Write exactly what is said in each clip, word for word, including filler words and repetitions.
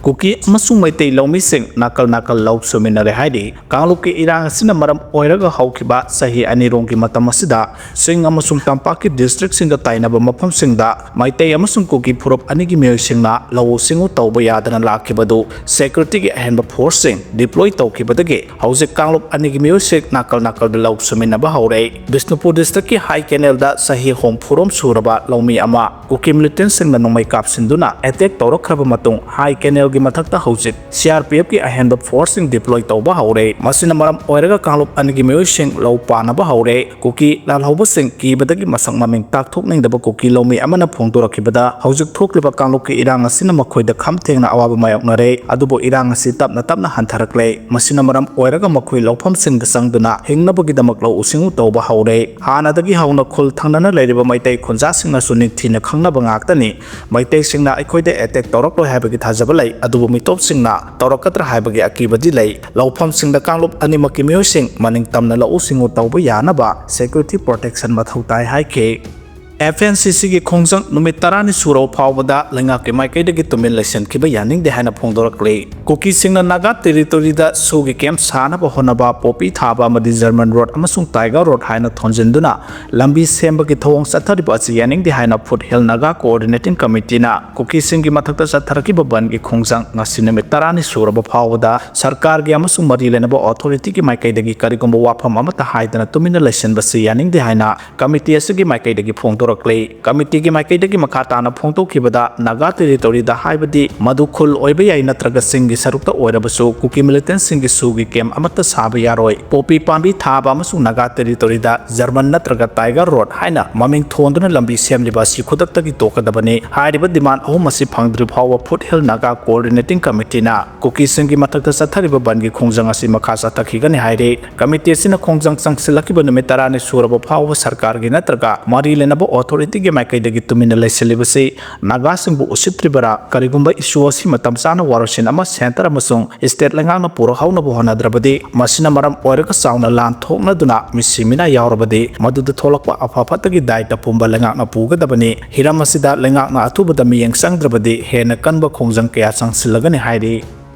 ꯀꯨꯀꯤ ꯑꯃꯁꯨꯡ ꯃꯩꯇꯩ ꯂꯧꯃꯤꯁꯤꯡ ꯅꯥꯀꯜ ꯅꯥꯀꯜ ꯂꯧ ꯁꯨꯃꯤꯟꯅꯔꯦ ꯍꯥꯏꯔꯤ꯫ ꯀꯥꯡꯂꯨꯞꯀꯤ ꯏꯔꯥꯡ ꯑꯁꯤꯅ ꯃꯔꯝ ꯑꯣꯏꯔꯒ ꯍꯧꯈꯤꯕ ꯆꯍꯤ ꯑꯅꯤꯔꯣꯝꯒꯤ ꯃꯇꯝ ꯑꯁꯤꯗ ꯆꯤꯡ ꯑꯃꯁꯨꯡ ꯇꯝꯄꯥꯛꯀꯤ ꯗꯤꯁꯇ꯭ꯔꯤꯛꯁꯤꯡꯒ ꯇꯥꯏꯅꯕ ꯃꯐꯝꯁꯤꯡꯗ ꯃꯩꯇꯩ ꯑꯃꯁꯨꯡ ꯀꯨꯀꯤ ꯐꯨꯔꯨꯞ ꯑꯅꯤꯒꯤ ꯃꯤꯑꯣꯏꯁꯤꯡꯅ ꯂꯧꯎ ꯁꯤꯡꯎ ꯇꯧꯕ ꯌꯥꯗꯅ ꯂꯥꯛꯈꯤꯕꯗꯨ ꯁꯦꯀ꯭ꯌꯨꯔꯤꯇꯤꯒꯤ ꯑꯍꯦꯟꯕ ꯐꯣꯔꯁꯁꯤꯡ ꯗꯤꯄ꯭ꯂꯣꯏ ꯇꯧꯈꯤꯕꯗꯒꯤ ꯍꯧꯖꯤꯛ ꯀꯥꯡꯂꯨꯞ ꯑꯅꯤꯒꯤ ꯃꯤꯑꯣꯏꯁꯤꯡ ꯅꯥꯀꯜ ꯅꯥꯀꯜꯗ ꯂꯧ ꯁꯨꯃꯤꯟꯅꯕ ꯍꯧꯔꯦ꯫ ꯕꯤꯁꯅꯨꯄꯨꯔ ꯗꯤꯁꯇ꯭ꯔꯤꯛꯀꯤ ꯍꯥꯏ ꯀꯦꯅꯦꯜꯗ ꯆꯍꯤ ꯍꯨꯝꯐꯨꯔꯣꯝ ꯁꯨꯔꯕ ꯂꯧꯃꯤ ꯑꯃ ꯀꯨꯀꯤ ꯃꯤꯂꯤꯇꯦꯟꯁꯤꯡꯅ ꯅꯣꯡꯃꯩ ꯀꯥꯞꯁꯤꯟꯗꯨꯅ ꯑꯦꯇꯦꯛ ꯇꯧꯔꯛꯈ꯭ꯔꯕ ꯃꯇꯨꯡ ꯍꯥꯏ ꯀꯦꯅꯦꯜꯒꯤ ꯃꯊꯛꯇ ꯍꯧꯖꯤꯛ ꯁꯤ ꯑꯥꯔ ꯄꯤ ꯑꯦꯐꯀꯤ ꯑꯍꯦꯟꯕ ꯐꯣꯔꯁꯁꯤꯡ ꯗꯤꯄ꯭ꯂꯣꯏ ꯇꯧꯕ ꯍꯧꯔꯦ꯫ ꯃꯁꯤꯅ ꯃꯔꯝ ꯑꯣꯏꯔꯒ ꯀꯥꯡꯂꯨꯞ ꯑꯅꯤꯒꯤ ꯃꯤꯑꯣꯏꯁꯤꯡ ꯂꯧ ꯄꯥꯟꯅꯕ ꯍꯧꯔꯦ꯫ ꯀꯨꯀꯤ ꯂꯥꯜꯍꯧꯕꯁꯤꯡ ꯀꯤꯕꯗꯒꯤ ꯃꯁꯛ ꯃꯃꯤꯡ ꯇꯥꯛꯊꯣꯛꯅꯤꯡꯗꯕ ꯀꯨꯀꯤ ꯂꯧꯃꯤ ꯑꯃꯅ ꯐꯣꯡꯗꯣꯔꯛꯈꯤꯕꯗ, ꯍꯧꯖꯤꯛ ꯊꯣꯛꯂꯤꯕ ꯀꯥꯡꯂꯨꯞꯀꯤ ꯏꯔꯥꯡ ꯑꯁꯤꯅ ꯃꯈꯣꯏꯗ ꯈꯝ ꯊꯦꯡꯅ ꯑꯋꯥꯕ ꯃꯥꯌꯣꯛꯅꯔꯦ, ꯑꯗꯨꯕꯨ ꯏꯔꯥꯡ ꯑꯁꯤ ꯇꯞꯅ ꯇꯞꯅ ꯍꯟꯊꯔꯛꯂꯦ꯫ ꯃꯁꯤꯅ ꯃꯔꯝ ꯑꯣꯏꯔꯒ ꯃꯈꯣꯏ ꯂꯧꯐꯝꯁꯤꯡꯗ ꯆꯪꯗꯨꯅ ꯍꯤꯡꯅꯕꯒꯤꯗꯃꯛ ꯂꯧꯎ ꯁꯤꯡꯎ ꯇꯧꯕ ꯍꯧꯔꯦ꯫ ꯍꯥꯟꯅꯗꯒꯤ ꯍꯧꯅ ꯈꯨꯜ ꯊꯪꯅꯅ ꯂꯩꯔꯤꯕ ꯃꯩꯇꯩ ꯈꯨꯟꯖꯥꯁꯤꯡꯅꯁꯨ ꯅꯤꯡꯊꯤꯅ ꯈꯪꯅꯕ ꯉꯥꯛꯇꯅꯤ꯫ ꯃꯩꯇꯩꯁꯤꯡꯅ ꯑꯩꯈꯣꯏꯗ ꯑꯦꯇꯦꯛ ꯇꯧꯔꯛꯂꯣꯏ ꯍꯥꯏꯕꯒꯤ ꯊꯥꯖꯕ ꯂꯩ, ꯑꯗꯨꯕꯨ ꯃꯤꯇꯣꯞꯁꯤꯡꯅ ꯇꯧꯔꯛꯀꯗ꯭ꯔꯥ ꯍꯥꯏꯕꯒꯤ ꯑꯀꯤꯕꯗꯤ ꯂꯩ꯫ ꯂꯧꯐꯝꯁꯤꯡꯗ ꯀꯥꯡꯂꯨꯞ ꯑꯅꯤꯃꯛꯀꯤ ꯃꯤꯑꯣꯏꯁꯤꯡ ꯃꯅꯤꯡ ꯇꯝꯅ ꯂꯧꯎ ꯁꯤꯡꯎ ꯇꯧꯕ ꯌꯥꯅꯕ ꯁꯦꯀ꯭ꯌꯨꯔꯤꯇꯤ ꯄ꯭ꯔꯣꯇꯦꯛꯁꯟ ꯃꯊꯧ ꯇꯥꯏ ꯍꯥꯏꯈꯤ꯫ ꯑꯦꯐ ꯑꯦꯟ ꯁꯤ ꯁꯤꯒꯤ ꯈꯣꯡꯖꯪ ꯅꯨꯃꯤꯠ ꯇꯔꯥꯅꯤ ꯁꯨꯔꯕ ꯐꯥꯎꯕꯗ ꯂꯩꯉꯥꯛꯀꯤ ꯃꯥꯏꯀꯩꯗꯒꯤ ꯇꯨꯃꯤꯟ ꯂꯩꯁꯤꯟꯈꯤꯕ ꯌꯥꯅꯤꯡꯗꯦ ꯍꯥꯏꯅ ꯐꯣꯡꯗꯣꯔꯛꯂꯤ꯫ ꯀꯨꯀꯤꯁꯤꯡꯅ ꯅꯥꯒꯥ ꯇꯦꯔꯤꯇꯣꯔꯤꯗ ꯁꯨꯒꯤ ꯀꯦꯝꯞ ꯁꯥꯅꯕ ꯍꯣꯠꯅꯕ, ꯄꯣꯄꯤ ꯊꯥꯕ ꯑꯃꯗꯤ ꯖꯔꯃꯟ ꯔꯣꯗ ꯑꯃꯁꯨꯡ ꯇꯥꯏꯒꯔ ꯔꯣꯗ ꯍꯥꯏꯅ ꯊꯣꯟꯖꯤꯟꯗꯨꯅ ꯂꯝꯕꯤ ꯁꯦꯝꯕꯒꯤ ꯊꯧꯑꯣꯡ ꯆꯠꯊꯔꯤꯕ ꯑꯁꯤ ꯌꯥꯅꯤꯡꯗꯦ ꯍꯥꯏꯅ ꯐꯨꯠ ꯍꯤꯜ ꯅꯥꯒꯥ ꯀꯣꯑꯣꯔꯗꯤꯅꯦꯇꯤꯡ ꯀꯃꯤꯇꯤꯅ ꯀꯨꯀꯤꯁꯤꯡꯒꯤ ꯃꯊꯛꯇ ꯆꯠꯊꯔꯛꯈꯤꯕ ꯕꯟꯒꯤ ꯈꯣꯡꯖꯪ ꯉꯁꯤ ꯅꯨꯃꯤꯠ ꯇꯔꯥꯅꯤ ꯁꯨꯔꯕ ꯐꯥꯎꯕꯗ ꯁꯔꯀꯥꯔꯒꯤ ꯑꯃꯁꯨꯡ ꯃꯔꯤ ꯂꯩꯅꯕ ꯑꯣꯊꯣꯔꯤꯇꯤꯒꯤ ꯃꯥꯏꯀꯩꯗꯒꯤ ꯀꯔꯤꯒꯨꯝꯕ ꯋꯥꯐꯝ ꯑꯃꯠꯇ ꯍꯥꯏꯗꯅ ꯇꯨꯃꯤꯟꯅ ꯂꯩꯁꯤꯟꯕꯁꯤ ꯌꯥꯅꯤꯡꯗꯦ ꯍꯥꯏꯅ ꯀꯃꯤꯇꯤ ꯑꯁꯤꯒꯤ ꯃꯥꯏꯀꯩꯗꯒꯤ ꯐꯣꯡꯗꯣꯔꯛꯂꯤ꯫ ꯀꯃꯤꯇꯤꯒꯤ ꯃꯥꯏꯀꯩꯗꯒꯤ ꯃꯈꯥ ꯇꯥꯅ ꯐꯣꯡꯗꯣꯛꯈꯤꯕꯗ, ꯅꯥꯒꯥ ꯇꯦꯔꯤꯇꯣꯔꯤꯗ ꯍꯥꯏꯕꯗꯤ ꯃꯗꯨ ꯈꯨꯜ ꯑꯣꯏꯕ ꯌꯥꯏ ꯅꯠꯇ꯭ꯔꯒ ꯆꯤꯡꯒꯤ ꯁꯔꯨꯛꯇ ꯑꯣꯏꯔꯕꯁꯨ ꯀꯨꯀꯤ ꯃꯤꯂꯤꯇꯦꯟꯁꯤꯡꯒꯤ ꯁꯨꯒꯤ ꯀꯦꯝꯞ ꯑꯃꯠꯇ ꯁꯥꯕ ꯌꯥꯔꯣꯏ꯫ ꯄꯣꯄꯤ ꯄꯥꯝꯕꯤ ꯊꯥꯕ ꯑꯃꯁꯨꯡ ꯅꯥꯒꯥ ꯇꯦꯔꯤꯇꯣꯔꯤꯗ ꯖꯔꯃꯟ ꯅꯠꯇ꯭ꯔꯒ ꯇꯥꯏꯒꯔ ꯔꯣꯗ ꯍꯥꯏꯅ ꯃꯃꯤꯡ ꯊꯣꯟꯗꯨꯅ ꯂꯝꯕꯤ ꯁꯦꯝꯂꯤꯕ ꯑꯁꯤ ꯈꯨꯗꯛꯇꯒꯤ ꯇꯣꯛꯀꯗꯕꯅꯤ꯫ ꯍꯥꯏꯔꯤꯕ ꯗꯤꯃꯥꯟ ꯑꯍꯨꯝ ꯑꯁꯤ ꯐꯪꯗ꯭ꯔꯤ ꯐꯥꯎꯕ ꯐꯨꯠ ꯍꯤꯜ ꯅꯥꯒꯥ ꯀꯣꯑꯣꯔꯗꯤꯅꯦꯇꯤꯡ ꯀꯃꯤꯇꯤꯅ ꯀꯨꯀꯤꯁꯤꯡꯒꯤ ꯃꯊꯛꯇ ꯆꯠꯊꯔꯤꯕ ꯕꯟꯒꯤ ꯈꯣꯡꯖꯪ ꯑꯁꯤ ꯃꯈꯥ ꯆꯠꯊꯈꯤꯒꯅꯤ ꯍꯥꯏꯔꯤ꯫ ꯀꯃꯤꯇꯤ ꯑꯁꯤꯅ ꯈꯣꯡꯖꯪ ꯆꯪꯁꯤꯜꯂꯛꯈꯤꯕ ꯅꯨꯃꯤꯠ ꯇꯔꯥꯅꯤ ꯁꯨꯔꯕ ꯐꯥꯎꯕ ꯁꯔꯀꯥꯔꯒꯤ ꯅꯠꯇ꯭ꯔꯒ ꯃꯔꯤ ꯂꯩꯅꯕ ꯑꯣꯊꯣꯔꯤꯇꯤꯒꯤ ꯃꯥꯏꯀꯩꯗꯒꯤ ꯇꯨꯃꯤꯟꯅ ꯂꯩꯁꯤꯜꯂꯤꯕꯁꯤ ꯅꯥꯒꯥꯁꯤꯡꯕꯨ ꯎꯁꯤꯠꯇ꯭ꯔꯤꯕꯔꯥ? ꯀꯔꯤꯒꯨꯝꯕ ꯏꯁꯨ ꯑꯁꯤ ꯃꯇꯝ ꯆꯥꯅ ꯋꯥꯔꯣꯏꯁꯤꯟ ꯑꯃ ꯁꯦꯟꯇꯔ ꯑꯃꯁꯨꯡ ꯁ꯭ꯇꯦꯠ ꯂꯩꯉꯥꯛꯅ ꯄꯨꯔꯛꯍꯧꯅꯕ ꯍꯣꯠꯅꯗ꯭ꯔꯕꯗꯤ, ꯃꯁꯤꯅ ꯃꯔꯝ ꯑꯣꯏꯔꯒ ꯆꯥꯎꯅ ꯂꯥꯟ ꯊꯣꯛꯅꯗꯨꯅ ꯃꯤꯁꯤ ꯃꯤꯅꯥ ꯌꯥꯎꯔꯕꯗꯤ, ꯃꯗꯨꯗ ꯊꯣꯛꯂꯛꯄ ꯑꯐ ꯐꯠꯇꯒꯤ ꯗꯥꯏꯇ ꯄꯨꯝꯕ ꯂꯩꯉꯥꯛꯅ ꯄꯨꯒꯗꯕꯅꯤ꯫ ꯍꯤꯔꯝ ꯑꯁꯤꯗ ꯂꯩꯉꯥꯛꯅ ꯑꯊꯨꯕꯗ ꯃꯤꯠꯌꯦꯡ ꯆꯪꯗ꯭ꯔꯕꯗꯤ, ꯍꯦꯟꯅ ꯀꯟꯕ ꯈꯣꯡꯖꯪ ꯀꯌꯥ ꯆꯪꯁꯤꯜꯂꯒꯅꯤ ꯍꯥꯏꯔꯤ꯫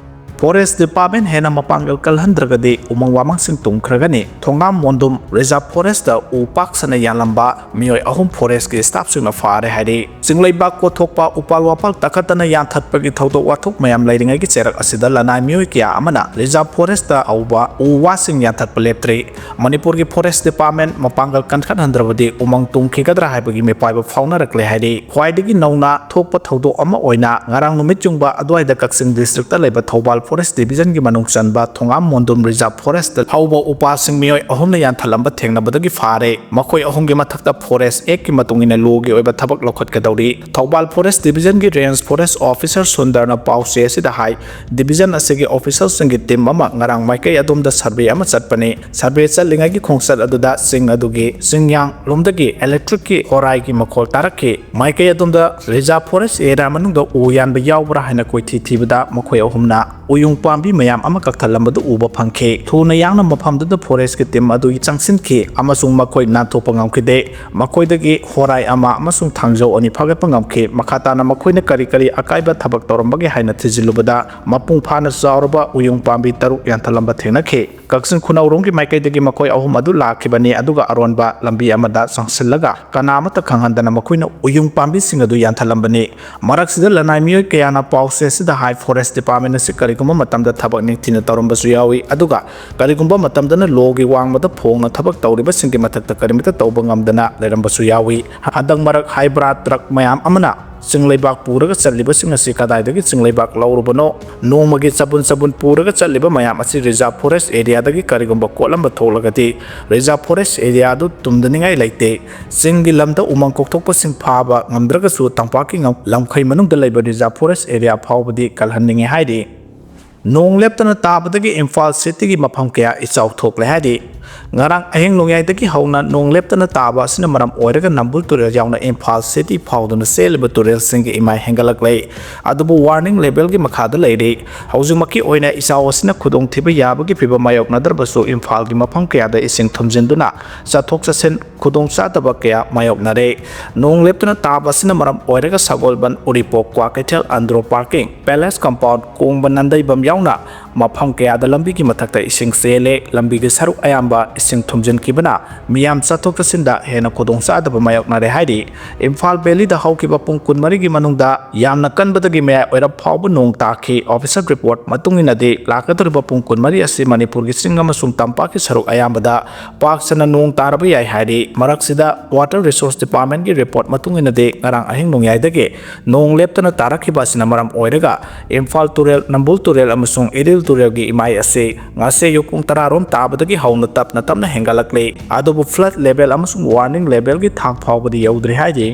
ꯐꯣꯔꯦꯁ ꯗꯤꯄꯥꯔꯠꯃꯦꯟ ꯍꯦꯟꯅ ꯃꯄꯥꯡꯒꯜ ꯀꯜꯍꯟꯗ꯭ꯔꯒꯗꯤ, ꯎꯃꯪ ꯋꯥꯃꯪꯁꯤꯡ ꯇꯨꯝꯈ꯭ꯔꯒꯅꯤ꯫ ꯊꯣꯉꯥꯝ ꯃꯣꯟꯗꯨꯝ ꯔꯤꯖꯥꯔꯚ ꯐꯣꯔꯦꯁꯇ ꯎ ꯄꯥꯛ ꯁꯟꯅ ꯌꯥꯜꯂꯝꯕ ꯃꯤꯑꯣꯏ ꯑꯍꯨꯝ ꯐꯣꯔꯦꯁꯀꯤ ꯁ꯭ꯇꯥꯐꯁꯤꯡꯅ ꯐꯥꯔꯦ ꯍꯥꯏꯔꯤ꯫ ꯆꯤꯡꯂꯩꯕꯥꯛ ꯀꯣꯊꯣꯛꯄ, ꯎꯄꯥꯜ ꯋꯥꯄꯥꯜ ꯇꯥꯈꯠꯇꯅ ꯌꯥꯟꯊꯠꯄꯒꯤ ꯊꯧꯗꯣꯛ ꯋꯥꯊꯣꯛ ꯃꯌꯥꯝ ꯂꯩꯔꯤꯉꯩꯒꯤ ꯆꯩꯔꯛ ꯑꯁꯤꯗ ꯂꯅꯥꯏ ꯃꯤꯑꯣꯏ ꯀꯌꯥ ꯑꯃꯅ ꯔꯤꯖꯥꯔꯚ ꯐꯣꯔꯦꯁꯇ ꯍꯧꯕ ꯎ ꯋꯥꯁꯤꯡ ꯌꯥꯟꯊꯠꯄ ꯂꯦꯞꯇ꯭ꯔꯤ꯫ ꯃꯅꯤꯄꯨꯔꯒꯤ ꯐꯣꯔꯦꯁ ꯗꯤꯄꯥꯔꯠꯃꯦꯟ ꯃꯄꯥꯡꯒꯜ ꯀꯟꯈꯠꯍꯟꯗ꯭ꯔꯕꯗꯤ ꯎꯃꯪ ꯇꯨꯝꯈꯤꯒꯗ꯭ꯔꯥ ꯍꯥꯏꯕꯒꯤ ꯃꯤꯄꯥꯏꯕ ꯐꯥꯎꯅꯔꯛꯂꯦ ꯍꯥꯏꯔꯤ꯫ ꯈ꯭ꯋꯥꯏꯗꯒꯤ ꯅꯧꯅ ꯊꯣꯛꯄ ꯊꯧꯗꯣꯛ ꯑꯃ ꯑꯣꯏꯅ ꯉꯔꯥꯡ ꯅꯨꯃꯤꯠ ꯌꯨꯡꯕ ꯑꯗꯨꯋꯥꯏꯗ ꯀꯛꯆꯤꯡ ꯗꯤꯁꯇ꯭ꯔꯤꯛꯇ ꯂꯩꯕ ꯊꯧꯕꯥꯜ ꯐꯣꯔꯦꯁ ꯗꯤꯕꯤꯖꯟꯒꯤ ꯃꯅꯨꯡ ꯆꯟꯕ ꯊꯣꯉꯥꯝ ꯃꯣꯟꯗꯨꯝ ꯔꯤꯖꯥꯔꯚ ꯐꯣꯔꯦꯁꯇ ꯍꯧꯕ ꯎꯄꯥꯜꯁꯤꯡ ꯃꯤꯑꯣꯏ ꯑꯍꯨꯝꯅ ꯌꯥꯟꯊꯠꯂꯝꯕ ꯊꯦꯡꯅꯕꯗꯒꯤ ꯐꯥꯔꯦ꯫ ꯃꯈꯣꯏ ꯑꯍꯨꯝꯒꯤ ꯃꯊꯛꯇ ꯐꯣꯔꯦꯁ ꯑꯦꯛꯀꯤ ꯃꯇꯨꯡ ꯏꯟꯅ ꯂꯣꯒꯤ ꯑꯣꯏꯕ ꯊꯕꯛ ꯂꯧꯈꯠꯀꯗꯧꯔꯤ꯫ ꯊꯧꯕꯥꯜ ꯐꯣꯔꯦꯁ ꯗꯤꯕꯤꯖꯟꯒꯤ ꯔꯦꯟꯖ ꯐꯣꯔꯦꯁ ꯑꯣꯐꯤꯁꯔ ꯁꯨꯟꯗꯔꯅ ꯄꯥꯎꯆꯦ ꯑꯁꯤꯗ ꯍꯥꯏ, ꯗꯤꯕꯤꯖꯟ ꯑꯁꯤꯒꯤ ꯑꯣꯐꯤꯁꯔꯁꯤꯡꯒꯤ ꯇꯤꯝ ꯑꯃ ꯉꯔꯥꯡ ꯃꯥꯏꯀꯩ ꯑꯗꯣꯝꯗ ꯁꯔꯚꯦ ꯑꯃ ꯆꯠꯄꯅꯤ꯫ ꯁꯔꯚꯦ ꯆꯠꯂꯤꯉꯩꯒꯤ ꯈꯣꯡꯆꯠ ꯑꯗꯨꯗ ꯆꯤꯡ ꯑꯗꯨꯒꯤ ꯆꯤꯡꯌꯥꯡ ꯂꯣꯝꯗꯒꯤ ꯏꯂꯦꯛꯇ꯭ꯔꯤꯛꯀꯤ ꯍꯣꯔꯥꯏꯒꯤ ꯃꯈꯣꯜ ꯇꯥꯔꯛꯈꯤ꯫ ꯃꯥꯏꯀꯩ ꯑꯗꯣꯝꯗ ꯔꯤꯖꯥꯔꯚ ꯐꯣꯔꯦꯁ ꯑꯦꯔꯤꯌꯥ ꯃꯅꯨꯡꯗ ꯎ ꯌꯥꯟꯕ ꯌꯥꯎꯕ꯭ꯔꯥ ꯍꯥꯏꯅ ꯀꯣꯏꯊꯤ ꯊꯤꯕꯗ ꯃꯈꯣꯏ ꯑꯍꯨꯝꯅ ꯎꯌꯨꯡ ꯄꯥꯝꯕꯤ ꯃꯌꯥꯝ ꯑꯃ ꯀꯛꯊꯠꯂꯝꯕꯗꯨ ꯎꯕ ꯐꯪꯈꯤ꯫ ꯊꯨꯅ ꯌꯥꯡꯅ ꯃꯐꯝꯗꯨꯗ ꯐꯣꯔꯦꯁꯀꯤ ꯇꯤꯝ ꯑꯗꯨ ꯆꯪꯁꯤꯟꯈꯤ ꯑꯃꯁꯨꯡ ꯃꯈꯣꯏ ꯅꯥꯟꯊꯣꯛꯄ ꯉꯝꯈꯤꯗꯦ꯫ ꯃꯈꯣꯏꯗꯒꯤ ꯍꯣꯔꯥꯏ ꯑꯃ ꯑꯃꯁꯨꯡ ꯊꯥꯡꯖꯧ ꯑꯅꯤ ꯐꯥꯒꯠꯄ ꯉꯝꯈꯤ꯫ ꯃꯈꯥ ꯇꯥꯅ ꯃꯈꯣꯏꯅ ꯀꯔꯤ ꯀꯔꯤ ꯑꯀꯥꯏꯕ ꯊꯕꯛ ꯇꯧꯔꯝꯕꯒꯦ ꯍꯥꯏꯅ ꯊꯤꯖꯤꯜꯂꯨꯕꯗ, ꯃꯄꯨꯡ ꯐꯥꯅ ꯆꯥꯎꯔꯕ ꯎꯌꯨꯡ ꯄꯥꯝꯕꯤ ꯇꯔꯨꯛ ꯌꯥꯟꯊꯠꯂꯝꯕ ꯊꯦꯡꯅꯈꯤ꯫ ꯀꯛꯆꯤꯡ ꯈꯨꯅꯧꯔꯣꯝꯒꯤ ꯃꯥꯏꯀꯩꯗꯒꯤ ꯃꯈꯣꯏ ꯑꯍꯨꯝ ꯑꯗꯨ ꯂꯥꯛꯈꯤꯕꯅꯤ, ꯑꯗꯨꯒ ꯑꯔꯣꯟꯕ ꯂꯝꯕꯤ ꯑꯃꯗ ꯆꯪꯁꯤꯜꯂꯒ ꯀꯅꯥ ꯑꯃꯠꯇ ꯈꯪꯍꯟꯗꯅ ꯃꯈꯣꯏꯅ ꯎꯌꯨꯡ ꯄꯥꯝꯕꯤꯁꯤꯡ ꯑꯗꯨ ꯌꯥꯟꯊꯠꯂꯝꯕꯅꯤ꯫ ꯃꯔꯛꯁꯤꯗ ꯂꯅꯥꯏ ꯃꯤꯑꯣꯏ ꯀꯌꯥꯅ ꯄꯥꯎꯆꯦ ꯑꯁꯤꯗ ꯍꯥꯏ, ꯐꯣꯔꯦꯁ ꯗꯤꯄꯥꯔꯠꯃꯦꯟ ꯑꯁꯤ ꯀꯔꯤꯒꯨꯝꯕ ꯃꯇꯝꯗ ꯊꯕꯛ ꯅꯤꯡꯊꯤꯅ ꯇꯧꯔꯝꯕꯁꯨ ꯌꯥꯎꯏ, ꯑꯗꯨꯒ ꯀꯔꯤꯒꯨꯝꯕ ꯃꯇꯝꯗꯅ ꯂꯣꯒꯤ ꯋꯥꯡꯃꯗ ꯐꯣꯡꯅ ꯊꯕꯛ ꯇꯧꯔꯤꯕꯁꯤꯡꯒꯤ ꯃꯊꯛꯇ ꯀꯔꯤꯃꯠꯇ ꯇꯧꯕ ꯉꯝꯗꯅ ꯂꯩꯔꯝꯕꯁꯨ ꯌꯥꯎꯏ꯫ ꯍꯟꯗꯛ ꯃꯔꯛ ꯍꯥꯏꯕ꯭ꯔꯥ ꯇ꯭ꯔꯛ ꯃꯌꯥꯝ ꯑꯃꯅ ꯆꯤꯡ ꯂꯩꯕꯥꯛ ꯄꯨꯔꯒ ꯆꯠꯂꯤꯕꯁꯤꯡ ꯑꯁꯤ ꯀꯗꯥꯏꯗꯒꯤ ꯆꯤꯡ ꯂꯩꯕꯥꯛ ꯂꯧꯔꯨꯕꯅꯣ? ꯅꯣꯡꯃꯒꯤ ꯆꯕꯨꯟ ꯆꯕꯨꯟ ꯄꯨꯔꯒ ꯆꯠꯂꯤꯕ ꯃꯌꯥꯝ ꯑꯁꯤ ꯔꯤꯖꯥꯔꯚ ꯐꯣꯔꯦꯁ ꯑꯦꯔꯤꯌꯥꯗꯒꯤ ꯀꯔꯤꯒꯨꯝꯕ ꯀꯣꯠꯂꯝꯕ ꯊꯣꯛꯂꯒꯗꯤ, ꯔꯤꯖꯥꯔꯚ ꯐꯣꯔꯦꯁ ꯑꯦꯔꯤꯌꯥ ꯑꯗꯨ ꯇꯨꯝꯗꯅꯤꯡꯉꯥꯏ ꯂꯩꯇꯦ꯫ ꯆꯤꯡꯒꯤ ꯂꯝꯗ ꯎꯃꯪ ꯀꯣꯛꯊꯣꯛꯄꯁꯤꯡ ꯐꯥꯕ ꯉꯝꯗ꯭ꯔꯒꯁꯨ, ꯇꯝꯄꯥꯛꯀꯤ ꯉꯝ-, ꯂꯝꯈꯩ ꯃꯅꯨꯡꯗ ꯂꯩꯕ ꯔꯤꯖꯥꯔꯚ ꯐꯣꯔꯦꯁ ꯑꯦꯔꯤꯌꯥ ꯐꯥꯎꯕꯗꯤ ꯀꯜꯍꯟꯅꯤꯡꯉꯤ ꯍꯥꯏꯔꯤ꯫ ꯅꯣꯡ ꯂꯦꯞꯇꯅ ꯇꯥꯕꯗꯒꯤ ꯏꯝꯐꯥꯜ ꯁꯤꯇꯤꯒꯤ ꯃꯐꯝ ꯀꯌꯥ ꯏꯆꯥꯎ ꯊꯣꯛꯂꯦ ꯍꯥꯏꯔꯤ꯫ ꯉꯔꯥꯡ ꯑꯍꯤꯡ ꯅꯣꯡꯌꯥꯏꯗꯒꯤ ꯍꯧꯅ ꯅꯣꯡ ꯂꯦꯞꯇꯅ ꯇꯥꯕ ꯑꯁꯤꯅ ꯃꯔꯝ ꯑꯣꯏꯔꯒ ꯅꯝꯕꯨꯜ ꯇꯨꯔꯦꯜ ꯌꯥꯎꯅ ꯏꯝꯐꯥꯜ ꯁꯤꯇꯤ ꯐꯥꯎꯗꯨꯅ ꯆꯦꯜꯂꯤꯕ ꯇꯨꯔꯦꯜꯁꯤꯡꯒꯤ ꯏꯃꯥꯏ ꯍꯦꯟꯒꯠꯂꯛꯂꯦ꯫ ꯑꯗꯨꯕꯨ ꯋꯥꯔꯅꯤꯡ ꯂꯦꯚꯦꯜꯒꯤ ꯃꯈꯥꯗ ꯂꯩꯔꯤ꯫ ꯍꯧꯖꯤꯛꯃꯛꯀꯤ ꯑꯣꯏꯅ ꯏꯆꯥꯎ ꯑꯁꯤꯅ ꯈꯨꯗꯣꯡꯊꯤꯕ ꯌꯥꯕꯒꯤ ꯐꯤꯚꯝ ꯃꯥꯌꯣꯛꯅꯗ꯭ꯔꯕꯁꯨ ꯏꯝꯐꯥꯜꯒꯤ ꯃꯐꯝ ꯀꯌꯥꯗ ꯏꯁꯤꯡ ꯊꯨꯝꯖꯤꯟꯗꯨꯅ ꯆꯠꯊꯣꯛ ꯆꯠꯁꯤꯟ ꯈꯨꯗꯣꯡꯆꯥꯗꯕ ꯀꯌꯥ ꯃꯥꯌꯣꯛꯅꯔꯦ꯫ ꯅꯣꯡ ꯂꯦꯞꯇꯅ ꯇꯥꯕ ꯑꯁꯤꯅ ꯃꯔꯝ ꯑꯣꯏꯔꯒ ꯁꯒꯣꯜꯕꯟ, ꯎꯔꯤꯄꯣꯛ, Kwakeithel, Andro parking, palace compound, ꯀꯣꯡꯕ ꯅꯟꯗꯩꯕꯝ ꯌꯥꯎꯅ ꯃꯐꯝ ꯀꯌꯥꯗ ꯂꯝꯕꯤꯒꯤ ꯃꯊꯛꯇ ꯏꯁꯤꯡ ꯆꯦꯜꯂꯦ꯫ ꯂꯝꯕꯤꯒꯤ ꯁꯔꯨꯛ ꯑꯌꯥꯝꯕ ꯏꯁꯤꯡ ꯊꯨꯝꯖꯤꯟꯈꯤꯕꯅ ꯃꯤꯌꯥꯝ ꯆꯠꯊꯣꯛ ꯆꯠꯁꯤꯟꯗ ꯍꯦꯟꯅ ꯈꯨꯗꯣꯡꯆꯥꯗꯕ ꯃꯥꯌꯣꯛꯅꯔꯦ ꯍꯥꯏꯔꯤ꯫ ꯏꯝꯐꯥꯜ ꯚꯦꯂꯤꯗ ꯍꯧꯈꯤꯕ ꯄꯨꯡ ꯀꯨꯟꯃꯔꯤꯒꯤ ꯃꯅꯨꯡꯗ ꯌꯥꯝꯅ ꯀꯟꯕꯗꯒꯤ ꯃꯌꯥꯏ ꯑꯣꯏꯔꯞ ꯐꯥꯎꯕ ꯅꯣꯡ ꯇꯥꯈꯤ꯫ ꯑꯣꯐꯤꯁꯤꯌꯦꯜ ꯔꯤꯄꯣꯔꯠ ꯃꯇꯨꯡ ꯏꯟꯅꯗꯤ ꯂꯥꯛꯀꯗꯧꯔꯤꯕ ꯄꯨꯡ ꯀꯨꯟꯃꯔꯤ ꯑꯁꯤ ꯃꯅꯤꯄꯨꯔꯒꯤ ꯆꯤꯡ ꯑꯃꯁꯨꯡ ꯇꯝꯄꯥꯛꯀꯤ ꯁꯔꯨꯛ ꯑꯌꯥꯝꯕꯗ ꯄꯥꯛ ꯁꯟꯅ ꯅꯣꯡ ꯇꯥꯔꯕ ꯌꯥꯏ ꯍꯥꯏꯔꯤ꯫ ꯃꯔꯛꯁꯤꯗ ꯋꯥꯇꯔ ꯔꯤꯁꯣꯔꯁ ꯗꯤꯄꯥꯔꯠꯃꯦꯟꯒꯤ ꯔꯤꯄꯣꯔꯠ ꯃꯇꯨꯡ ꯏꯟꯅꯗꯤ ꯉꯔꯥꯡ ꯑꯍꯤꯡ ꯅꯣꯡꯌꯥꯏꯗꯒꯤ ꯅꯣꯡ ꯂꯦꯞꯇꯅ ꯇꯥꯔꯛꯈꯤꯕ ꯑꯁꯤꯅ ꯃꯔꯝ ꯑꯣꯏꯔꯒ ꯏꯝꯐꯥꯜ ꯇꯨꯔꯦꯜ, ꯅꯝꯕꯨꯜ ꯇꯨꯔꯦꯜ ꯑꯃꯁꯨꯡ ꯏꯔꯤꯜ ꯇꯨꯔꯦꯜꯒꯤ ꯏꯃꯥꯏ ꯑꯁꯤ ꯉꯁꯤ ꯑꯌꯨꯛ ꯄꯨꯡ ꯇꯔꯥꯔꯣꯝ ꯇꯥꯕꯗꯒꯤ ꯍꯧꯅ ꯇꯞꯅ ꯇꯞꯅ ꯍꯦꯟꯒꯠꯂꯛꯂꯤ꯫ ꯑꯗꯨꯕꯨ ꯐ꯭ꯂꯗ ꯂꯦꯚꯦꯜ ꯑꯃꯁꯨꯡ ꯋꯥꯔꯅꯤꯡ ꯂꯦꯚꯦꯜꯒꯤ ꯊꯥꯛ ꯐꯥꯎꯕꯗꯤ ꯌꯧꯗ꯭ꯔꯤ ꯍꯥꯏꯔꯤ꯫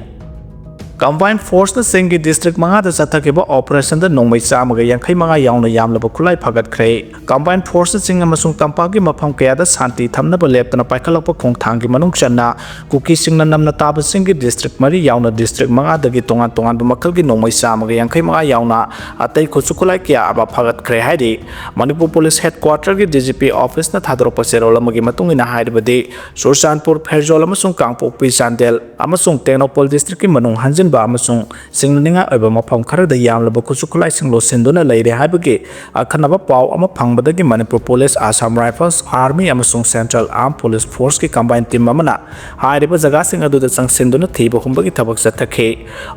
ꯀꯝꯕꯥꯏꯟ ꯐꯣꯔꯁꯅ ꯆꯤꯡꯒꯤ ꯗꯤꯁꯇ꯭ꯔꯤꯛ ꯃꯉꯥꯗ ꯆꯠꯊꯈꯤꯕ ꯑꯣꯄꯔꯦꯁꯟꯗ ꯅꯣꯡꯃꯩ ꯆꯥꯝꯃꯒ ꯌꯥꯡꯈꯩ ꯃꯉꯥ ꯌꯥꯎꯅ ꯌꯥꯝꯂꯕ ꯈꯨꯠꯂꯥꯏ ꯐꯒꯠꯈ꯭ꯔꯦ꯫ ꯀꯝꯕꯥꯏꯟ ꯐꯣꯔꯁꯅ ꯆꯤꯡ ꯑꯃꯁꯨꯡ ꯇꯝꯄꯥꯛꯀꯤ ꯃꯐꯝ ꯀꯌꯥꯗ ꯁꯥꯟꯇꯤ ꯊꯝꯅꯕ ꯂꯦꯞꯇꯅ ꯄꯥꯏꯈꯠꯂꯛꯄ ꯈꯣꯡꯊꯥꯡꯒꯤ ꯃꯅꯨꯡ ꯆꯟꯅ ꯀꯨꯀꯤꯁꯤꯡꯅ ꯅꯝꯅ ꯇꯥꯕꯁꯤꯡꯒꯤ ꯗꯤꯁꯇ꯭ꯔꯤꯛ ꯃꯔꯤ ꯌꯥꯎꯅ ꯗꯤꯁꯇ꯭ꯔꯤꯛ ꯃꯉꯥꯗꯒꯤ ꯇꯣꯉꯥꯟ ꯇꯣꯉꯥꯟꯕ ꯃꯈꯜꯒꯤ ꯅꯣꯡꯃꯩ ꯆꯥꯝꯃꯒ ꯌꯥꯡꯈꯩ ꯃꯉꯥ ꯌꯥꯎꯅ ꯑꯇꯩ ꯈꯨꯠꯁꯨ ꯈꯨꯠꯂꯥꯏ ꯀꯌꯥ ꯑꯃ ꯐꯒꯠꯈ꯭ꯔꯦ ꯍꯥꯏꯔꯤ꯫ Manipur police ꯍꯦꯗꯀ꯭ꯋꯥꯇꯔꯒꯤ D G P ꯑꯣꯐꯤꯁꯅ ꯊꯥꯗꯣꯔꯛꯄ ꯆꯦꯔꯣꯜ ꯑꯃꯒꯤ ꯃꯇꯨꯡ ꯏꯟꯅ ꯍꯥꯏꯔꯕꯗꯤ, ꯆꯨꯔꯆꯥꯟꯄꯨꯔ, ꯐꯦꯔꯖꯣꯜ ꯑꯃꯁꯨꯡ ꯀꯥꯡꯄꯣꯛꯄꯤ, ꯆꯥꯟꯗꯦꯜ ꯑꯃꯁꯨꯡ ꯇꯦꯡꯅꯧꯄꯜ ꯗꯤꯁꯇ꯭ꯔꯤꯛꯀꯤ ꯃꯅꯨꯡ ꯍꯟꯖꯤꯟꯕ ꯑꯃꯁꯨꯡ ꯆꯤꯡꯅꯅꯤꯡꯉꯥꯏ ꯑꯣꯏꯕ ꯃꯐꯝ ꯈꯔꯗ ꯌꯥꯝꯂꯕ ꯈꯨꯠꯁꯨ ꯈꯨꯠꯂꯥꯏꯁꯤꯡ ꯂꯣꯠꯁꯤꯟꯗꯨꯅ ꯂꯩꯔꯦ ꯍꯥꯏꯕꯒꯤ ꯑꯈꯟꯅꯕ ꯄꯥꯎ ꯑꯃ ꯐꯪꯕꯗꯒꯤ Manipur police, Assam rifles, army ꯑꯃꯁꯨꯡ ꯁꯦꯟꯇ꯭ꯔꯦꯜ ꯑꯥꯔꯝ ꯄꯨꯂꯤꯁ ꯐꯣꯔꯁꯀꯤ ꯀꯝꯕꯥꯏꯟ ꯇꯤꯝ ꯑꯃꯅ ꯍꯥꯏꯔꯤꯕ ꯖꯒꯥꯁꯤꯡ ꯑꯗꯨꯗ ꯆꯪꯁꯤꯟꯗꯨꯅ ꯊꯤꯕ ꯍꯨꯝꯕꯒꯤ ꯊꯕꯛ ꯆꯠꯊꯈꯤ꯫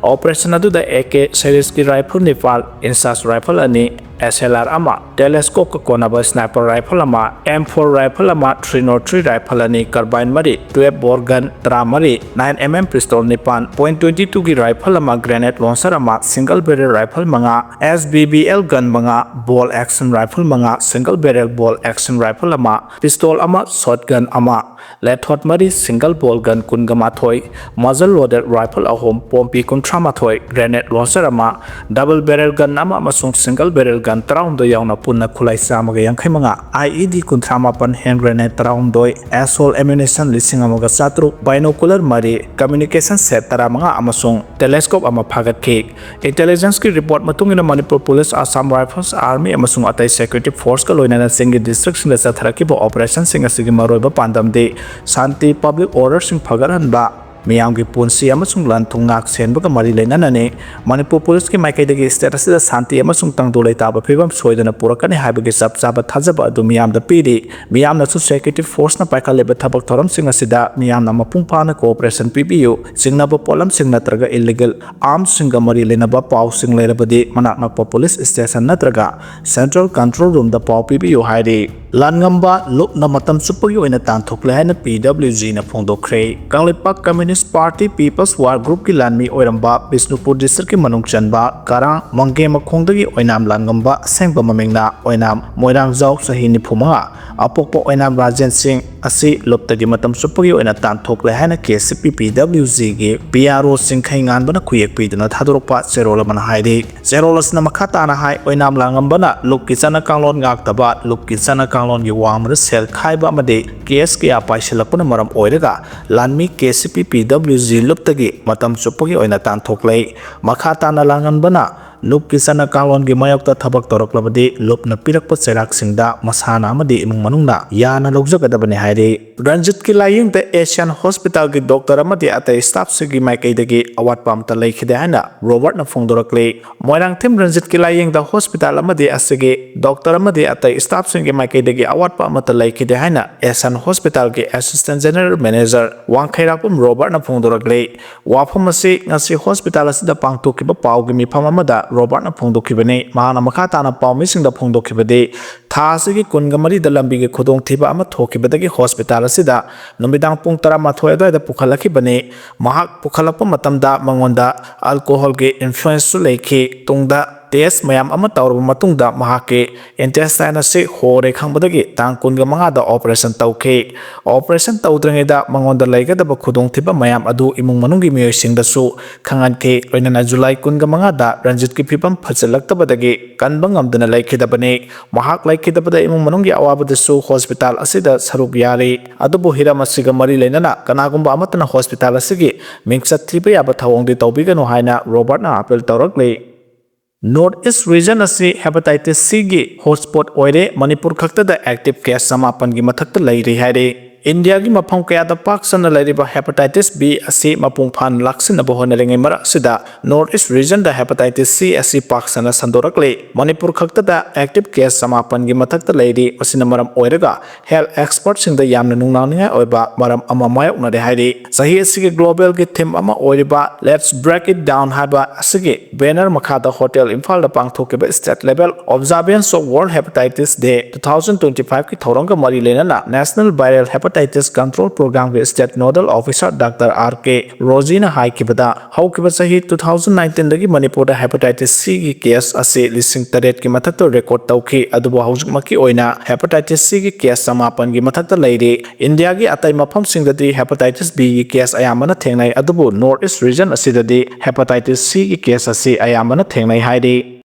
ꯑꯣꯄꯔꯦꯁꯟ ꯑꯗꯨꯗ ꯑꯦ ꯀꯦ ꯁꯦꯔꯤꯁꯀꯤ ꯔꯥꯏꯐꯜ ꯅꯤꯄꯥꯜ, ꯏꯟꯁꯥꯁ ꯔꯥꯏꯐꯜ ꯑꯅꯤ, ꯑꯦꯁ ꯑꯦꯜ ꯑꯥꯔ ꯑꯃ, ꯇꯦꯂꯦꯁꯀꯣꯞꯀ ꯀꯣꯟꯅꯕ ꯁ꯭ꯅꯥꯏꯄꯔ ꯔꯥꯏꯐꯜ ꯑꯃ, ꯑꯦꯝ ꯐꯣꯔ ꯔꯥꯏꯐꯜ ꯑꯃ, ꯊ꯭ꯔꯤ ꯅꯣꯠ ꯊ꯭ꯔꯤ ꯔꯥꯏꯐꯜ ꯑꯅꯤ, ꯀꯥꯔꯕꯥꯏꯟ ꯃꯔꯤ, ꯇꯨꯌꯦꯜꯐ ꯕꯣꯔ ꯒꯟ ꯇꯔꯥꯃꯔꯤ, ꯅꯥꯏꯟ ꯑꯦꯝ ꯑꯦꯝ ꯄꯤꯁꯇꯣꯜ ꯅꯤꯄꯥꯟ, ꯄꯣꯏꯟꯠ ꯇ꯭ꯋꯦꯟꯇꯤ ꯇꯨꯒꯤ ꯔꯥꯏꯐꯜ ꯑꯃ, ꯒ꯭ꯔꯦꯅꯦꯗ ꯂꯣꯟꯆꯔ ꯑꯃ, ꯁꯤꯡꯒꯜ ꯕꯦꯔꯦꯜ ꯔꯥꯏꯐꯜ ꯃꯉꯥ, ꯑꯦꯁ ꯕꯤ ꯕꯤ ꯑꯦꯜ ꯒꯟ ꯃꯉꯥ, ꯕꯣꯜ ꯑꯦꯛꯁꯟ ꯔꯥꯏꯐꯜ ꯃꯉꯥ, ꯁꯤꯡꯒꯜ ꯕꯦꯔꯦꯜ ꯕꯣꯜ ꯑꯦꯛꯁꯟ ꯔꯥꯏꯐꯜ ꯑꯃ, ꯄꯤꯁꯇꯣꯜ ꯑꯃ, ꯁꯣꯠ ꯒꯟ ꯑꯃ, ꯂꯦꯊꯣꯠ ꯃꯔꯤ, ꯁꯤꯡꯒꯜ ꯕꯣꯜ ꯒꯟ ꯀꯨꯟꯒ ꯃꯥꯊꯣꯏ, ꯃꯖꯜ ꯂꯣꯗꯦꯗ ꯔꯥꯏꯐꯜ ꯑꯍꯨꯝ, ꯄꯣꯝꯄꯤ ꯀꯨꯟꯊ꯭ꯔꯥ ꯃꯥꯊꯣꯏ, ꯒ꯭ꯔꯦꯅꯦꯗ ꯂꯣꯟꯆꯔ ꯑꯃ, ꯗꯕꯜ ꯕꯦꯔꯦꯜ ꯒꯟ ꯑꯃ ꯑꯃꯁꯨꯡ ꯁꯤꯡꯒꯜ ꯕꯦꯔꯦꯜ gun ꯇꯔꯥꯍꯨꯝꯗꯣꯏ ꯌꯥꯎꯅ ꯄꯨꯟꯅ ꯈꯨꯠꯂꯥꯏ ꯆꯥꯝꯃꯒ ꯌꯥꯡꯈꯩ ꯃꯉꯥ, IED ꯀꯨꯟꯊ꯭ꯔꯥ ꯃꯥꯄꯟ, hand grenade ꯇꯔꯥꯍꯨꯝꯗꯣꯏ, assault ammunition ꯂꯤꯁꯤꯡ ꯑꯃꯒ ꯆꯥꯇ꯭ꯔꯨꯛ, binocular ꯃꯔꯤ, communication set ꯇꯔꯥꯃꯉꯥ ꯑꯃꯁꯨꯡ telescope ꯑꯃ ꯐꯥꯒꯠꯈꯤ꯫ Intelligence ꯀꯤ report ꯃꯇꯨꯡ ꯏꯟꯅ Manipur Police, Assam Rifles, Army ꯑꯃꯁꯨꯡ ꯑꯇꯩ security force ꯀ ꯂꯣꯏꯅꯅ ꯆꯤꯡꯒꯤ district ꯁꯤꯡꯗ ꯆꯠꯊꯔꯛꯈꯤꯕ operation ꯁꯤꯡ ꯑꯁꯤꯒꯤ ꯃꯔꯨꯑꯣꯏꯕ ꯄꯥꯟꯗꯝꯗꯤ ꯁꯥꯟꯇꯤ, public order ꯁꯤꯡ ꯐꯒꯠꯍꯟꯕ, ꯃꯤꯌꯥꯝꯒꯤ ꯄꯨꯟꯁꯤ ꯑꯃꯁꯨꯡ ꯂꯟ ꯊꯨꯝ ꯉꯥꯛ ꯁꯦꯟꯕꯒ ꯃꯔꯤ ꯂꯩꯅꯅꯅꯤ꯫ ꯃꯅꯤꯄꯨꯔ Police ꯀꯤ ꯃꯥꯏꯀꯩꯗꯒꯤ state ꯑꯁꯤꯗ ꯁꯥꯟꯇꯤ ꯑꯃꯁꯨꯡ ꯇꯪꯗꯨ ꯂꯩꯇꯥꯕ ꯐꯤꯕꯝ ꯁꯣꯏꯗꯅ ꯄꯨꯔꯛꯀꯅꯤ ꯍꯥꯏꯕꯒꯤ ꯆꯞ ꯆꯥꯕ ꯊꯥꯖꯕ ꯑꯗꯨ ꯃꯤꯌꯥꯝꯗ ꯄꯤꯔꯤ꯫ ꯃꯤꯌꯥꯝꯅꯁꯨ security force ꯅ ꯄꯥꯏꯈꯠꯂꯤꯕ ꯊꯕꯛ ꯊꯧꯔꯝꯁꯤꯡ ꯑꯁꯤꯗ ꯃꯤꯌꯥꯝꯅ ꯃꯄꯨꯡ ꯐꯥꯅ cooperation ꯄꯤꯕꯤꯌꯨ꯫ ꯆꯤꯡꯅꯕ ꯄꯣꯠꯂꯝꯁꯤꯡ ꯅꯠꯇ꯭ꯔꯒ illegal arms ꯁꯤꯡꯒ ꯃꯔꯤ ꯂꯩꯅꯕ ꯄꯥꯎꯁꯤꯡ ꯂꯩꯔꯕꯗꯤ ꯃꯅꯥꯛ ꯅꯛꯄ police station ꯅꯠꯇ꯭ꯔꯒ Central Control Room ꯗ ꯄꯥꯎ ꯄꯤꯕꯤꯌꯨ ꯍꯥꯏꯔꯤ꯫ ꯂꯥꯟꯉꯝꯕ ꯂꯨꯞꯅ ꯃꯇꯝ ꯆꯨꯞꯄꯒꯤ ꯑꯣꯏꯅ ꯇꯥꯟꯊꯣꯛꯂꯦ ꯍꯥꯏꯅ PWG ꯅ ꯐꯣꯡꯗꯣꯛꯈ꯭ꯔꯦ꯫ Kangleipak Communist Party People's War Group ꯀꯤ ꯂꯥꯟꯃꯤ ꯑꯣꯏꯔꯝꯕ ꯕꯤꯁꯅꯨꯄꯨꯔ district ꯀꯤ ꯃꯅꯨꯡ ꯆꯟꯕ ꯀꯔꯥꯡ ꯃꯪꯒꯦ ꯃꯈꯣꯡꯗꯒꯤ ꯑꯣꯏꯅꯥꯝ ꯂꯥꯟꯉꯝꯕ, ꯑꯁꯦꯡꯕ ꯃꯃꯤꯡꯅ ꯑꯣꯏꯅꯥꯝ ꯃꯣꯏꯔꯥꯡꯖꯥꯎ, ꯆꯍꯤ ꯅꯤꯐꯨ ꯃꯉꯥ, ꯑꯄꯣꯛꯄ ꯑꯣꯏꯅꯥꯝ ꯔꯥꯖꯦꯟ ꯁꯤꯡ ꯑꯁꯤ ꯂꯨꯞꯇꯒꯤ ꯃꯇꯝ ꯆꯨꯞꯄꯒꯤ ꯑꯣꯏꯅ ꯇꯥꯟꯊꯣꯛꯂꯦ ꯍꯥꯏꯅ KCP PWG ꯒꯤ PRO ꯆꯤꯡꯈꯩ ꯉꯥꯟꯕꯅ ꯈꯨꯌꯦꯛ ꯄꯤꯗꯨꯅ ꯊꯥꯗꯣꯔꯛꯄ ꯆꯦꯔꯣꯜ ꯑꯃꯅ ꯍꯥꯏꯔꯤ꯫ ꯆꯦꯔꯣꯜ ꯑꯁꯤꯅ ꯃꯈꯥ ꯇꯥꯅ ꯍꯥꯏ, ꯑꯣꯏꯅꯥꯝ ꯂꯥꯡꯉꯝꯕꯅ ꯂꯨꯞꯀꯤ ꯆꯠꯅ ꯀꯥꯡꯂꯣꯟ ꯉꯥꯛꯇꯕ, ꯂꯨꯞꯀꯤ ꯆꯠꯅ ꯀꯥꯡꯂꯣꯟꯒꯤ ꯋꯥꯡꯃꯗ ꯁꯦꯜ ꯈꯥꯏꯕ ꯑꯃꯗꯤ case ꯀꯌꯥ ꯄꯥꯏꯁꯤꯜꯂꯛꯄꯅ ꯃꯔꯝ ꯑꯣꯏꯔꯒ ꯂꯥꯟꯃꯤ KCP PWG ꯂꯨꯞꯇꯒꯤ ꯃꯇꯝ ꯆꯨꯞꯄꯒꯤ ꯑꯣꯏꯅ ꯇꯥꯟꯊꯣꯛꯂꯦ꯫ ꯃꯈꯥ ꯇꯥꯅ ꯂꯥꯡꯉꯝꯕꯅ ꯂꯨꯞꯀꯤ ꯆꯠꯅ ꯀꯥꯡꯂꯣꯟꯒꯤ ꯃꯥꯌꯣꯛꯇ ꯊꯕꯛ ꯇꯧꯔꯛꯂꯕꯗꯤ ꯂꯨꯞꯅ ꯄꯤꯔꯛꯄ ꯆꯩꯔꯥꯛꯁꯤꯡꯗ ꯃꯁꯥꯅ ꯑꯃꯗꯤ ꯏꯃꯨꯡ ꯃꯅꯨꯡꯅ ꯌꯥꯅ ꯂꯧꯖꯒꯗꯕꯅꯤ ꯍꯥꯏꯔꯤ꯫ ꯔꯟꯖꯤꯠꯀꯤ ꯂꯥꯏꯌꯦꯡꯗ Asian Hospital ꯒꯤ doctor ꯑꯃꯗꯤ ꯑꯇꯩ staff ꯁꯤꯡꯒꯤ ꯃꯥꯏꯀꯩꯗꯒꯤ ꯑꯋꯥꯠꯄ ꯑꯃꯠꯇ ꯂꯩꯈꯤꯗꯦ ꯍꯥꯏꯅ ꯔꯣꯕꯔꯠꯅ ꯐꯣꯡꯗꯣꯔꯛꯂꯤ꯫ ꯃꯣꯏꯔꯥꯡꯊꯦꯝ ꯔꯟꯖꯤꯠꯀꯤ ꯂꯥꯏꯌꯦꯡꯗ hospital ꯑꯃꯗꯤ ꯑꯁꯤꯒꯤ doctor ꯑꯃꯗꯤ ꯑꯇꯩ staff ꯁꯤꯡꯒꯤ ꯃꯥꯏꯀꯩꯗꯒꯤ ꯑꯋꯥꯠꯄ ꯑꯃꯠꯇ ꯂꯩꯈꯤꯗꯦ ꯍꯥꯏꯅ Asian Hospital ꯒꯤ Assistant General Manager ꯋꯥꯡꯈꯩꯔꯥꯛꯄꯝ ꯔꯣꯕꯔꯠꯅ ꯐꯣꯡꯗꯣꯔꯛꯂꯤ꯫ ꯋꯥꯐꯝ ꯑꯁꯤ ꯉꯁꯤ hospital ꯑꯁꯤꯗ ꯄꯥꯡꯊꯣꯛꯈꯤꯕ ꯄꯥꯎꯒꯤ ꯃꯤꯐꯝ ꯑꯃꯗ ꯔꯣꯕꯔꯠꯅ ꯐꯣꯡꯗꯣꯛꯈꯤꯕꯅꯤ꯫ ꯃꯍꯥꯛꯅ ꯃꯈꯥ ꯇꯥꯅ ꯄꯥꯎꯃꯤꯁꯤꯡꯗ ꯐꯣꯡꯗꯣꯛꯈꯤꯕꯗꯤ, ꯊꯥ ꯑꯁꯤꯒꯤ ꯀꯨꯟꯒ ꯃꯔꯤꯗ ꯂꯝꯕꯤꯒꯤ ꯈꯨꯗꯣꯡꯊꯤꯕ ꯑꯃ ꯊꯣꯛꯈꯤꯕꯗꯒꯤ hospital ꯑꯁꯤꯗ ꯅꯨꯃꯤꯗꯥꯡ ꯄꯨꯡ ꯇꯔꯥꯃꯥꯊꯣꯏ ꯑꯗꯨꯋꯥꯏꯗ ꯄꯨꯈꯠꯂꯛꯈꯤꯕꯅꯤ꯫ ꯃꯍꯥꯛ ꯄꯨꯈꯠꯂꯛꯄ ꯃꯇꯝꯗ ꯃꯉꯣꯟꯗ alcohol ꯒꯤ influence ꯁꯨ ꯂꯩꯈꯤ꯫ ꯇꯨꯡꯗ ꯇꯦꯁ ꯃꯌꯥꯝ ꯑꯃ ꯇꯧꯔꯕ ꯃꯇꯨꯡꯗ ꯃꯍꯥꯛꯀꯤ intestine ꯑꯁꯤ ꯍꯣꯔꯦ ꯈꯪꯕꯗꯒꯤ ꯇꯥꯡ ꯀꯨꯟꯒ ꯃꯉꯥꯗ operation ꯇꯧꯈꯤ꯫ Operation ꯇꯧꯗ꯭ꯔꯤꯉꯩꯗ ꯃꯉꯣꯟꯗ ꯂꯩꯒꯗꯕ ꯈꯨꯗꯣꯡꯊꯤꯕ ꯃꯌꯥꯝ ꯑꯗꯨ ꯏꯃꯨꯡ ꯃꯅꯨꯡꯒꯤ ꯃꯤꯑꯣꯏꯁꯤꯡꯗꯁꯨ ꯈꯪꯍꯟꯈꯤ꯫ ꯂꯣꯏꯅꯅ ꯖꯨꯂꯥꯏ ꯀꯨꯟꯒ ꯃꯉꯥꯗ ꯔꯟꯖꯤꯠꯀꯤ ꯐꯤꯕꯝ ꯐꯖꯜꯂꯛꯇꯕꯗꯒꯤ ꯀꯟꯕ ꯉꯝꯗꯅ ꯂꯩꯈꯤꯗꯕꯅꯤ꯫ ꯃꯍꯥꯛ ꯂꯩꯈꯤꯗꯕꯗ ꯏꯃꯨꯡ ꯃꯅꯨꯡꯒꯤ ꯑꯋꯥꯕꯗꯁꯨ ꯍꯣꯁꯄꯤꯇꯥꯜ ꯑꯁꯤꯗ ꯁꯔꯨꯛ ꯌꯥꯔꯤ꯫ ꯑꯗꯨꯕꯨ ꯍꯤꯔꯝ ꯑꯁꯤꯒ ꯃꯔꯤ ꯂꯩꯅꯅ ꯀꯅꯥꯒꯨꯝꯕ ꯑꯃꯠꯇꯅ ꯍꯣꯁꯄꯤꯇꯥꯜ ꯑꯁꯤꯒꯤ ꯃꯤꯡꯆꯠ ꯊꯤꯕ ꯌꯥꯕ ꯊꯧꯑꯣꯡꯗꯤ ꯇꯧꯕꯤꯒꯅꯨ ꯍꯥꯏꯅ ꯔꯣꯕꯥꯔꯠꯅ appeal ꯇꯧꯔꯛꯂꯤ꯫ North East region ꯑꯁꯤ hepatitis C ꯒꯤ hotspot ꯑꯣꯏꯔꯦ꯫ ꯃꯅꯤꯄꯨꯔ ꯈꯛꯇꯗ active case ꯆꯃꯥꯄꯟꯒꯤ ꯃꯊꯛꯇ ꯂꯩꯔꯤ ꯍꯥꯏꯔꯤ꯫ ꯏꯟꯗꯤꯌꯥꯒꯤ ꯃꯐꯝ ꯀꯌꯥꯗ ꯄꯥꯛ ꯁꯟꯅ ꯂꯩꯔꯤꯕ hepatitis B ꯑꯁꯤ ꯃꯄꯨꯡ ꯐꯥꯅ ꯂꯥꯛꯁꯤꯟꯅꯕ ꯍꯣꯠꯅꯔꯤꯉꯩ ꯃꯔꯛ ꯑꯁꯤꯗ North East region ꯗ hepatitis C ꯑꯁꯤ ꯄꯥꯛ ꯁꯟꯅ ꯁꯟꯗꯣꯔꯛꯂꯤ꯫ ꯃꯅꯤꯄꯨꯔ ꯈꯛꯇꯗ active case ꯆꯃꯥꯄꯟꯒꯤ ꯃꯊꯛꯇ ꯂꯩꯔꯤ꯫ ꯃꯁꯤꯅ ꯃꯔꯝ ꯑꯣꯏꯔꯒ health expert ꯁꯤꯡꯗ ꯌꯥꯝꯅ ꯅꯨꯡꯅꯥꯡꯅꯤꯡꯉꯥꯏ ꯑꯣꯏꯕ ꯃꯔꯝ ꯑꯃ ꯃꯥꯌꯣꯛꯅꯔꯦ ꯍꯥꯏꯔꯤ꯫ ꯆꯍꯤ ꯑꯁꯤꯒꯤ global ꯒꯤ theme ꯑꯃ ꯑꯣꯏꯔꯤꯕ Let's Break It Down ꯍꯥꯏꯕ ꯑꯁꯤꯒꯤ banner ꯃꯈꯥꯗ ꯍꯣꯇꯦꯜ ꯏꯝꯐꯥꯜꯗ ꯄꯥꯡꯊꯣꯛꯈꯤꯕ state level observance of World Hepatitis Day two thousand twenty five ꯀꯤ ꯊꯧꯔꯝꯒ ꯃꯔꯤ ꯂꯩꯅꯅ National Viral Hepatitis Control Program ꯒꯤ state nodal officer Doctor R K ꯔꯣꯖꯤꯅ ꯍꯥꯏꯈꯤꯕꯗ, ꯍꯧꯈꯤꯕ ꯆꯍꯤ two thousand nineteen ꯗꯒꯤ ꯃꯅꯤꯄꯨꯔꯗ hepatitis C ꯒꯤ case ꯑꯁꯤ ꯂꯤꯁꯤꯡ ꯇꯔꯦꯠꯀꯤ ꯃꯊꯛꯇ record ꯇꯧꯈꯤ, ꯑꯗꯨꯕꯨ ꯍꯧꯖꯤꯛꯃꯛꯀꯤ ꯑꯣꯏꯅ hepatitis C ꯒꯤ case ꯆꯃꯥꯄꯟꯒꯤ ꯃꯊꯛꯇ ꯂꯩꯔꯤ꯫ ꯏꯟꯗꯤꯌꯥꯒꯤ ꯑꯇꯩ ꯃꯐꯝꯁꯤꯡꯗꯗꯤ hepatitis B ꯒꯤ case ꯑꯌꯥꯝꯕꯅ ꯊꯦꯡꯅꯩ, ꯑꯗꯨꯕꯨ North East region ꯑꯁꯤꯗꯗꯤ hepatitis C ꯒꯤ case ꯑꯁꯤ ꯑꯌꯥꯝꯕꯅ ꯊꯦꯡꯅꯩ ꯍꯥꯏꯔꯤ꯫